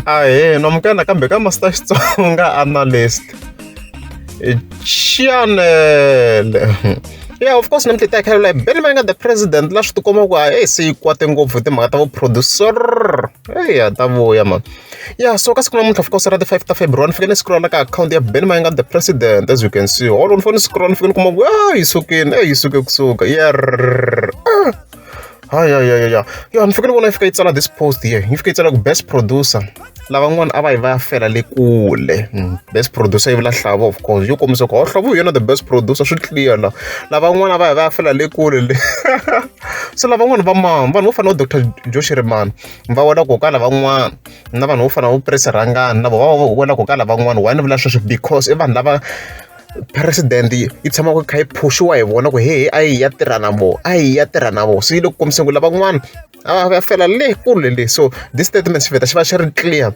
Ahee, namukela nakambe ka Master Xitsonga Analyst Channel. Yeah, of course namuntlha hi ta hi kha hi Benny Mayengani the president la swi tikomba ku hayi se yi kwate ngopfu hi timhaka ta vu producer. Eya ta vuya man. Yeah, so ka siku namuntlha of course ra ti 5 ta February ni fike ni scroll ka account ya Benny Mayengani the president as you can see. Hold on, ni scroll ni fike ni kuma ku ah yi sukile, eh yi suke kusuka. Yeah. Ah. Hayi ya ya ya ya ya ni fike ni vona yi fika yi tsala this post here yi fika yi tsala ku best producer lavan'wana a va yi va ya fela le kule best producer yi vula Hlavu of course yo kombisa ku Hlavu hi yena the best producer swi clear la lavan'wana a va yi va ya fela le kule le se lavan'wana va mani vanhu vo fana na Doctor Joe Shirimani va wela ku ka lavan'wana na vanhu vo fana na vo Prince Rhangani na vona va wela ku ka lavan'wana why ni vula sweswo because i vanhu lava president yi tshama yi kha yi phuxiwa hi vona ku hehe a yi ya tirha na vona a yi ya tirha na vona se yi le ku kombiseni ku lavan'wana a va ya fela le kule le so this statement xi vheta xi va xi ri clear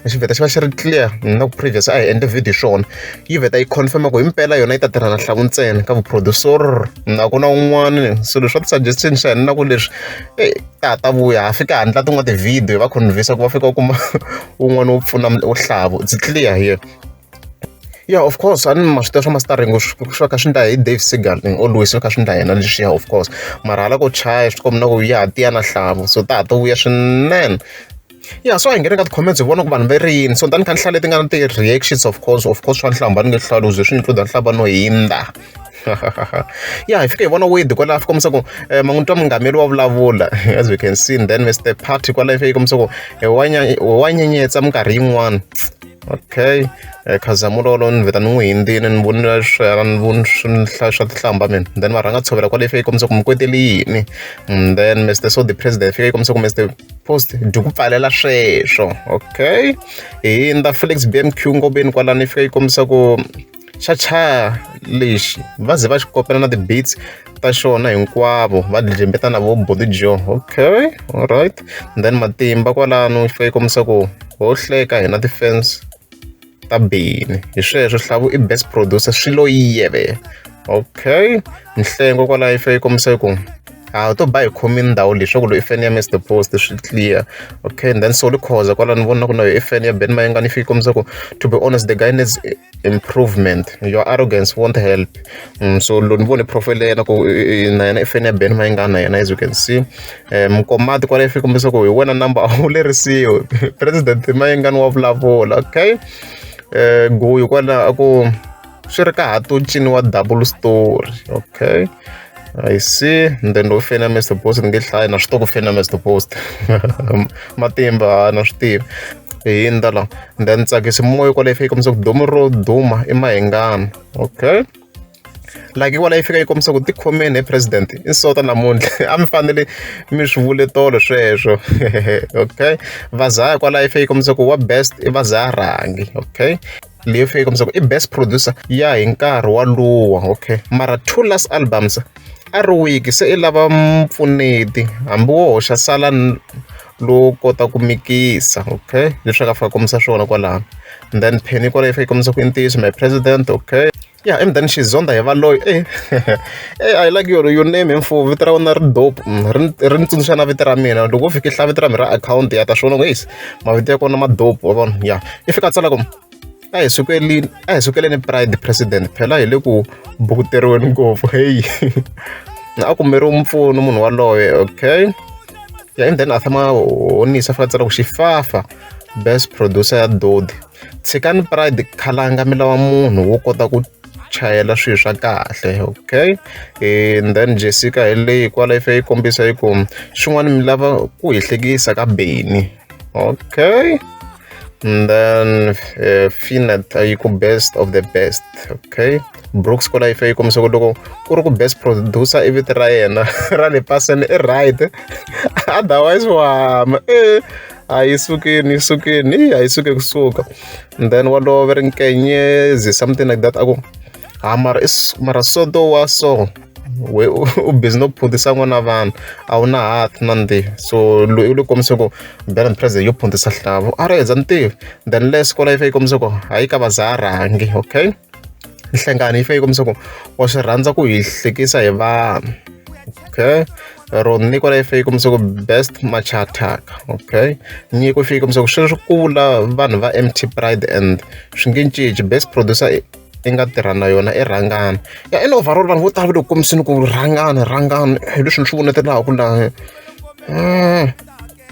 xi vheta xi va xi ri clear na ku previous a hi endle video hi swona yi vheta yi confirm ku himpela yona yi ta tirha na Hlavu ntsena ka vu-producer a ku na un'wana so leswi swa ti-suggestion swa hina na ku leswi e ta ha ta vuya ha fika ha endla tin'wana ti-video hi va convince ku va fika u kuma un'wana wo pfuna wo Hlavu it's clear here. Yeah, of course a ni ma swi tiva swa mastering swi kha swi endla hi Dave Segal always swi kha swi endla yena leswiya of course mara hala ko chaya swi komba na ku ya ha tiya na Hlavu so ta ha to vuya swinene. Yeah, so a hi ngheni ka ti-comments hi vona ku vanhu va ri yini so ni ta ni kha ni hlaya leti nga na ti-reactions of course of course swa nhlamba ni nge hlawuli ku ze swi include nhlamba no hindza. Ya hi fika hi vona Wade kwalaho a kombisa ku ma n'wi twa mungameri wa vulavula as we can see and then Mister Party kwalaho yi fika yi kombisa ku wa nyenyetsa minkarhi yin'wani. Okay Khazamula ni vheta ni n'wi hundzile ni vonile swa ni voni swi swa tinhlamba mina then va rhanga tshovela kwale yi fika yi kombisa ku mi kwetele yini then Mister so the president yi fika yi kombisa ku Mister Post dyi ku pfalela sweswo okay hi hundza Felix B_M_Q Ngobeni kwalano yi fika yi kombisa ku xa chaya lexi va ze va xi kopela na ti-beats ta xona hinkwavo va dlembeta na vo Boti Joe okay alright then Matimba kwalano yi fika yi kombisa ku ho hleka hina ti-fans ta Benny hi sweswo Hlavu i best producer swi lo yeve okay Nhlengo kwalaho yi fika yi kombisa ku a to ba hi khomile ndhawu leyi swa ku loyi i fan ya Mister Post swi clear okay and then Solly Khoza kwalano ni vona ku na yo i fan ya Benny Mayengani yi fika yi kombisa ku to be honest the guy needs improvement your arrogance won't help so loko ni vone profile ya yena ku na yena i fan ya Benny Mayengani na yena as you can see Mkomati kwala yi fika kombisa ku hi wena number a wu lerisiwi president Mayengani wa vulavula okay Guyu kwala a ku swi ri ka ha to ciniwa double story okay I see and then lowu fan ya Mister Post ni nge hlayi na swi tiva ku fan ya Mister Post Matimba na swi tiva hi hundza la then Tsakisi Moyo kwala yi fika yi kombisa ku domu ro duma i Mayengani okay like kwala yi fika yi kombisa ku tikhomeni he president i sota namuntlha a mi fanele mi swi vule tolo sweswo okay Vazaya kwala yi fika yi kombisa ku wa best i Vazaya rhangi okay leyi fika yi kombisa ku i best producer ya hi nkarhi walowo okay mara two last albums a ri weak se i lava mpfuneti hambi wo hoxa sala lowo kota ku mikisa okay leswi a nga fika kombisa swona kwalano and then Penny kwala yi fika yi kombisa ku i ntiyiso my president okay yeah and then Xizonda hi Valoyi eh eh I like your name hi mfumo vito ra wena ri dope ri ni tsundzuxa na vito ra mina loko wo fika i hlaya vito ra mina ra akhawunti ya ta swi vona ku eish mavito ya kona ma dope wa vona ya i fika a tsala ku a hi sukeleni a hi sukeleni pride president phela hi le ku bukuteriweni ngopfu heyi a kumeriwe mpfuno munhu waloye okay yeah and then a tshama honisa a fika a tsala ku xifafa best producer ya Dodi tshikani pride khalanga mi lava munhu wo kota ku chayela swilo swa kahle okay and then Jessica hi leyi kwala yi fike yi kombisa yi ku xin'wana mi lava ku hi hlekisa ka Benny okay and then Finet yi ku best of the best okay Brooks kwala yi fike yi kombisa ku loko ku ri ku best producer i vito ra yena ra le paseni i right otherwise wa e a yi sukini yi sukini a yi suke kusuka and then walowo va ri Nkenyezi something like that a ku ha mara i mara soto wa so we u busy no phuntisa n'wana vanhu a wu na heart na ntivi so loyi u le kombisa ku Benny president yo phuntisa Hlavu a ri heza ntivi then les kwala yi fike yi kombisa ku hayi ka vaza rhangi okay Nhlengani yi fike yi kombisa ku wa swi rhandza ku hi hlekisa hi vanhu okay. Ronnie kwala yi fike yi kombisa ku best Machataka okay nyiko yi fike yi kombisa ku sweswo ku vula vanhu va M_T Pride and swi nge cinci best producer i nga tirha na yona i Rhangani ya in overall vanhu vo tala va le ku kombiseni ku Rhangani Rhangani hi leswi ni swi vonetelaka laha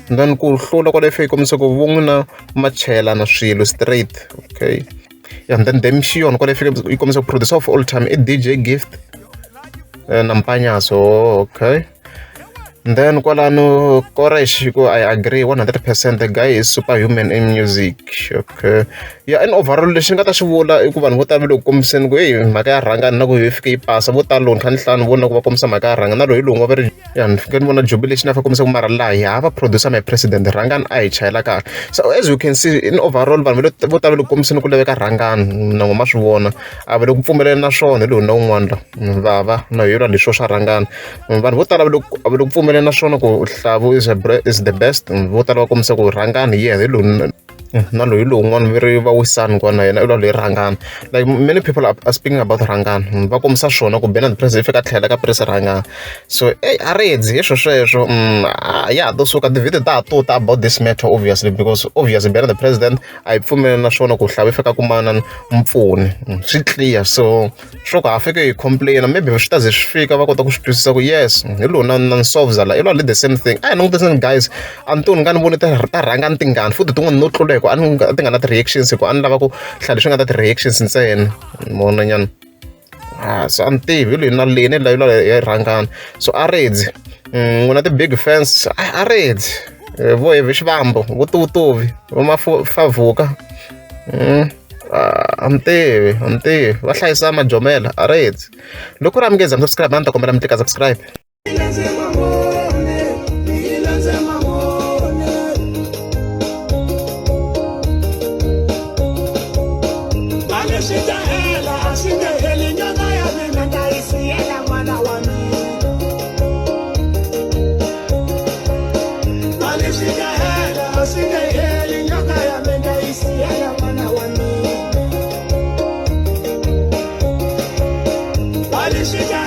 and then ku hlula kwale yi fike yi kombisa ku vo n'wina machelana swilo straight okay and then Dempsey kwale yi fike yi kombisa ku producer of all time i D_J Gift na Mpanyaso okay and then kwalano Koresh ku I agree 100% the guy is superhuman in music okay yeah in overall lexi ni nga ta xi vula i ku vanhu vo tala va le ku kombiseni ku heyi mhaka ya Rhangani na ku yi fike yi pasa vo tala loko ni kha ni hlaya ni vona ku va kombisa mhaka ya Rhangani na loyi hi lowu va ri ya ni fike ni vona jubilation a fa kombisa ku mara laha hi hava producer my president Rhangani a hi chayela kahle so as you can see in overall vanhu vo tala va le ku kombiseni ku laveka Rhangani na n'we ma swi vona a va le ku pfumeleni na swona hi lowu na wun'wana la vava na hi leswo swa Rhangani vanhu vo tala va le ku pfumeleni na swona ku Hlavu is is the best vo tala va kombisa ku Rhangani hi yena hi lowu na loyi lowun'wana va ri va wisani kwala na yena i lwa loyi Rhangani like many people are speaking about Rhangani va kombisa swona ku Benny the President i fika a tlhela ka Prince Rhangani so ey a redzi hi swo sweswo ya ha to suka ti-video ta ha to ta about this matter obviously because obviously Benny the President a yi pfumeli na swona ku Hlavu i fika a kuma na mpfuni swi clear so swo ku ha fike hi complain maybe swi ta ze swi fika va kota ku swi twisisa ku yes hi lowu na na nsobza la i lwa the same thing a hi langutiseni guys a ni ni nga ni voni ta Rhangani tingani futhi tin'wana no tlula hi ku a ni ti nga na ti-reactions hi ku a ni lava ku hlaya leswi nga ta ti-reactions ntsena vona nyana a so a ni tivi hi loyi na leni la yi ya Rhangani so a redzi n'wina ti-big fans a redzi vo heavy xivambo vo tuvutuvi vo mafavuka a ni tivi a ni tivi va hlayisa majomela a redzi loko ri amukeza mi subscribe a ni ta kombela mi tlika subscribe. Swi ta hela a swi nge heli nyonga ya mina ta yi siyela n'wana wa mina mali swi ta hela a swi nge heli nyonga ya mina yi siyela n'wana wa mina mali swi ta.